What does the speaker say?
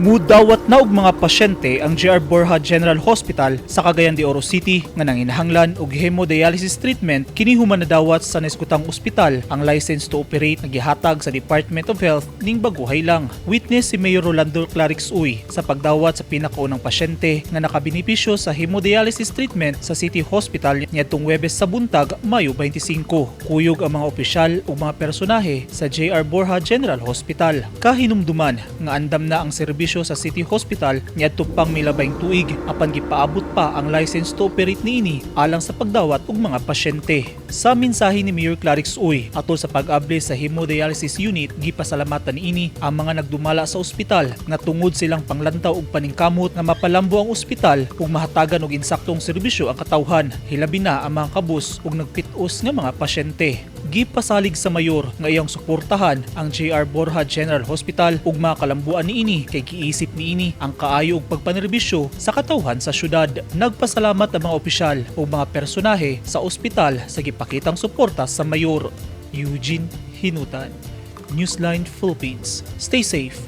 Mudawat na og mga pasyente ang JR Borja General Hospital sa Cagayan de Oro City nga nanginahanglan og hemodialysis treatment kini human nadawat sa nahisgutang ospital ang license to operate nga gihatag sa Department of Health ning baguhay lang. Witness si Mayor Rolando Klarex Uy sa pagdawat sa pinakaunang pasyente nga nakabenepisyo sa hemodialysis treatment sa City Hospital niadtong Huwebes sa buntag, Mayo 25. Kuyog ang mga opisyal ug mga personahe sa JR Borja General Hospital. Kahinumduman nga andam na ang serbisyo sa City Hospital niadto pang milabayng tuig, apan gipaabot pa ang license to operate niini alang sa pagdawat og mga pasyente. Sa mensahe ni Mayor Klarex Uy atol sa pag-abli sa hemodialysis unit, gipasalamatan niini ang mga nagdumala sa ospital nga tungod silang panglantaw ug paningkamot nga mapalambo ang ospital ug mahatagan og insaktong serbisyo ang katawhan, hilabi na ang mga kabus ug nagpit-os nga mga pasyente. Gipasalig sa mayor nga iyang suportahan ang JR Borja General Hospital ug mga kalambuan niini kay giisip niini ang kaayo ug pagpanerbisyo sa katawhan sa syudad. Nagpasalamat ang mga opisyal ug mga personahe sa ospital sa gipakitang suporta sa mayor. Eugene Hinutan, Newsline Philippines. Stay safe.